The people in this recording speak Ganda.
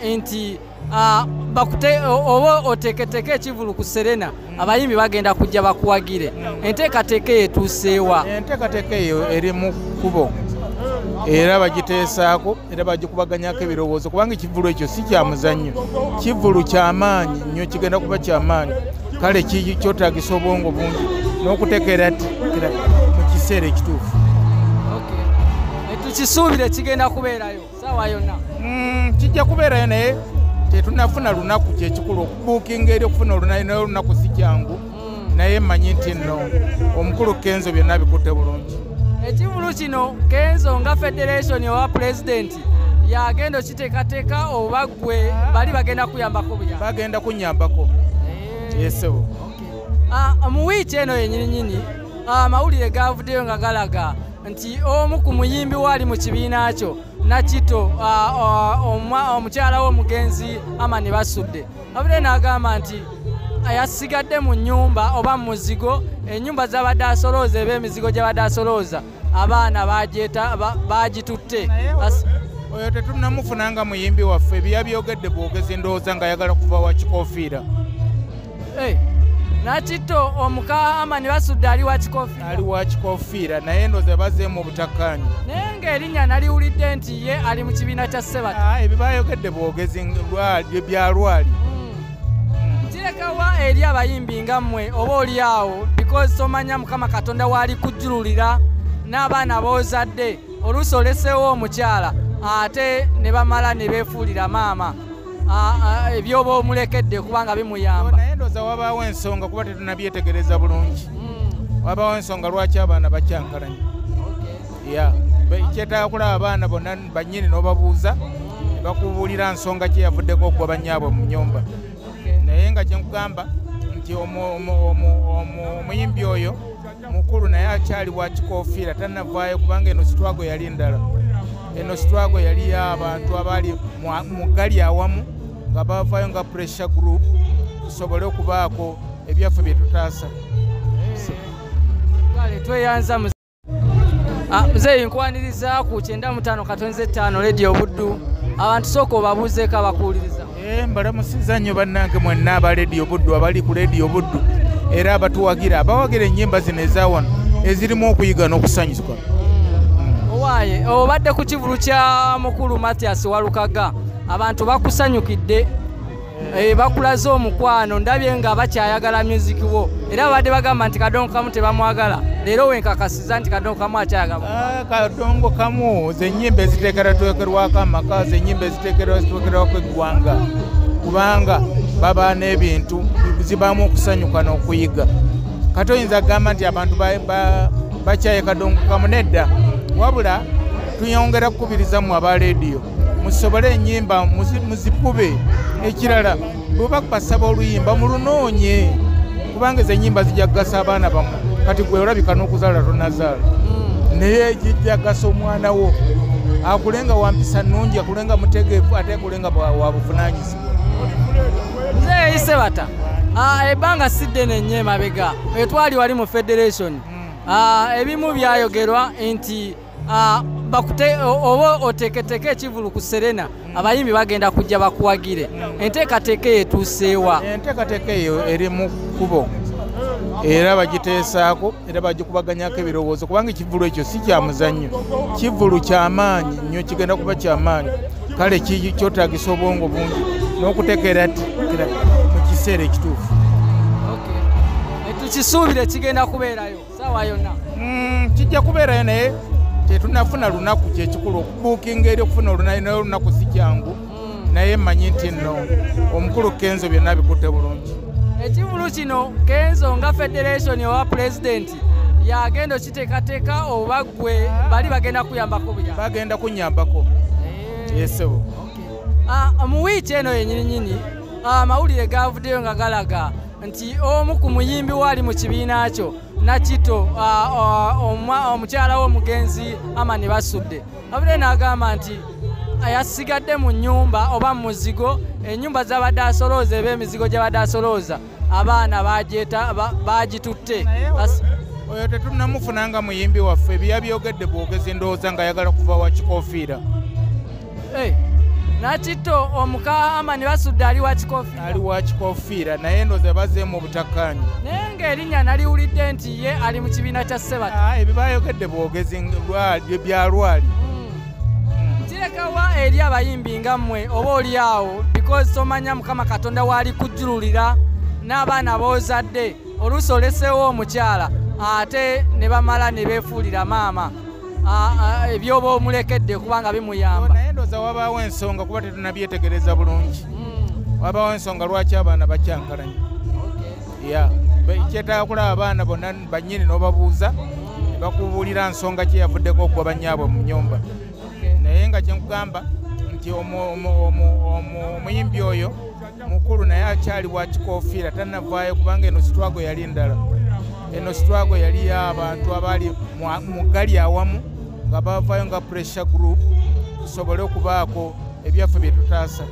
nti bakute oba oteeketeke ekivulu ku Serena, abayimbi bagenda kujja bakuwagire. Enteekateeka eyo etuuseewa? Enteekateeka eyo eri mu kkubo era bagiteesaako era bagikubaganyako ebirowoozo, kubanga ekivulu ekyo si kya muzannyo, kivulu kyamaanyi nnyo, kigenda kuba kyamaanyi. Kale kyotagisa obwongo bungi n'okuteekerateekera mu kiseera ekituufu. Tukisuubire kigenda kubeerayo saawa yonna? Kijja kubeerayo, naye tetunafuna lunaku. Kyekikulu okubuukinga eri okufuna olunaku, naye olunaku si kyangu. Naye mmanyi nti nno omukulu Kenzo byonna bikutte bulungi. Ekivulu kino Kenzo nga federation owa pulezidenti yagenda okiteekateeka, oba ggwe bali bagenda kuyambako buyamba? Bagenda kunyambako, esebo. Mu wiiki eno yennyininyini amawulire gavuddeyo nga galaga nti omu ku muyimbi waali mu kibiina kyo Nakito, omukyala w'omugenzi Amani Basudde, abudde n'agamba nti yasigadde mu nnyumba oba mu muzigo, ennyumba z'abadde asolooza eba emizigo gy'abadde asolooza abaana bagitutte. Oyo tetunnamufuna nga muyimbi waffe, ebyabyogedde bwogezi, ndowooza ng'ayagala kuva wa kikofiira. Nakito omuka Amani Basudde ali wa kikofiira? Ali wa kikofiira, naye ndowooza bazeemu obutakkaanya. Naye ng'erinnya naliwulidde nti ye ali mu kibiina kya Sebata. Ebyo bayogedde bwogezi bya lwali. Kirekawa eri abayimbi nga mmwe oba oli awo, because tomanya Mukama Katonda waali kujjululira n'abaana b'ozadde, oluusi oleseewo omukyala ate ne bamala ne beefuulira maama ebyoba omulekedde kubanga bimuyamba. Naye ndowooza wabaawo ensonga, kuba tetunabyetegereza bulungi. Wabaawo ensonga lwaki abaana bakyankalanye. Kyetaaga kulaba abaana bonna bannyini n'obabuuza ne bakubuulira nsonga ki yavuddeko okuba bannyaabwe mu nnyumba. Naye nga kyenkugamba nti omuyimbi oyo mukulu naye akyali wa kikofiira, tannavaayo, kubanga eno sitwago yali ndala. Eno sitwago yali y'abantu abaali mu ggali awamu nga bavaayo nga pressure group tusobole okubaako ebyaffe bye tutaasa. Kale tweyanza muzeeyi, nkwaniriza ku 95.5 Radio Buddu. Abantu sooka obabuuzeeko abakuwuliriza. Mbalamusiza nnyo bannange mwenna aba Radio Buddu, abali ku Radio Buddu era abatuwagira, abawagira ennyimba zino eza wano ezirimu okuyiga n'okusanyuka. Owaaye, obadde ku kivulu kya mukulu Mathias Walukaga, abantu bakusanyukidde, bakulaze omukwano, ndabye nga bakyayagala music wo, era babadde bagamba nti Kadongo Kamu tebamwagala, leero wenkakasiza nti Kadongo Kamu akyayagala. Kadongo Kamu ze nnyimba eziteekerateekerwako amaka, ze nnyimba eziteekerateekerwako eggwanga, kubanga baba n'ebintu zibaamu okusanyuka n'okuyiga. Kati oyinza kugamba nti abantu bakyaye Kadongo Kamu? Nedda, wabula tuyongera kukubirizamu aba leediyo musobole ennyimba muzikube. Ekirala, bwe bakubasaba oluyimba mulunoonye, kubanga ezo ennyimba zijja kugasa abaana bammwe. Kati gwe olabika n'okuzaala tonazaala, naye kijja kugasa omwana wo akule nga wampisa nnungi, akule nga mutegeevu, ate akule nga wa buvunaanyizibwa. Muzeeyi Sebata, ebbanga si ddene nnyo emabega etwali wali mu federation, ebimu byayogerwa nti bakute oba oteeketeke ekivulu ku Serena, abayimbi bagenda kujja bakuwagire. Enteekateeka eyo etuuseewa? Enteekateeka eyo eri mu kkubo era bagiteesaako era bagikubaganyako ebirowoozo, kubanga ekivulu ekyo si kya muzannyo, kivulu kyamaanyi nnyo, kigenda kuba kyamaanyi. Kale kyotagisa obwongo bungi n'okuteekerateekera mu kiseera ekituufu. Tukisuubire kigenda kubeerayo saawa yonna? Kijja kubeerayo, naye tetunafuna lunaku. Kyekikulu okubuukinga eri okufuna olunaku, naye olunaku si kyangu. Naye mmanyi nti nno omukulu Kenzo byonna bikutte bulungi. Ekivulu kino Kenzo nga federation owa pulezidenti yagenda okiteekateeka, oba ggwe bali bagenda kuyambako buyamba? Bagenda kunyambako, esebo. Mu wiiki eno yennyininyini amawulire gavuddeyo nga galaga nti omu ku muyimbi waali mu kibiina kyo Nakito, omukyala w'omugenzi Amani Basudde, abudde n'agamba nti yasigadde mu nnyumba oba mu muzigo, ennyumba z'abadde asolooza eba emizigo gy'abadde asolooza abaana bagitutte. Oyo tetunnamufuna nga muyimbi waffe, ebyabyogedde bwogezi, ndowooza ng'ayagala kuva wa kikofiira. Nakitto omuka Amani Basudde ali wa kikofiira. Ali wa kikofiira, naye ndowooza bazzeemu obutakkaanya. Naye ng'erinnya naliwulidde nti ye ali mu kibiina kya Sebata. Ebyo bayogedde bwogezi bya lwali. Kirekawa eri abayimbi nga mmwe oba oli awo, because tomanya Mukama Katonda waali kujjululira n'abaana b'ozadde, oluusi oleseewo omukyala ate ne bamala ne beefuulira maama ebyoba omulekedde kubanga bimuyamba. Naye ndowooza wabaawo ensonga kuba tetunnabyetegereza bulungi. Wabaawo ensonga lwaki abaana bakyankalanye. Kyetaaga kulaba abaana bonna bannyini n'obabuuza ne bakubuulira nsonga ki yavuddeko okugoba nnyaabwe mu nnyumba. Naye nga kye nkugamba nti omuyimbi oyo mukulu naye akyali wa kikofiira, tannavaayo kubanga eno struggle yali ndala. Eno struggle yali y'abantu abaali mu ggali awamu nga bavaayo nga pressure group tusobole okubaako ebyaffe bye tutaasa.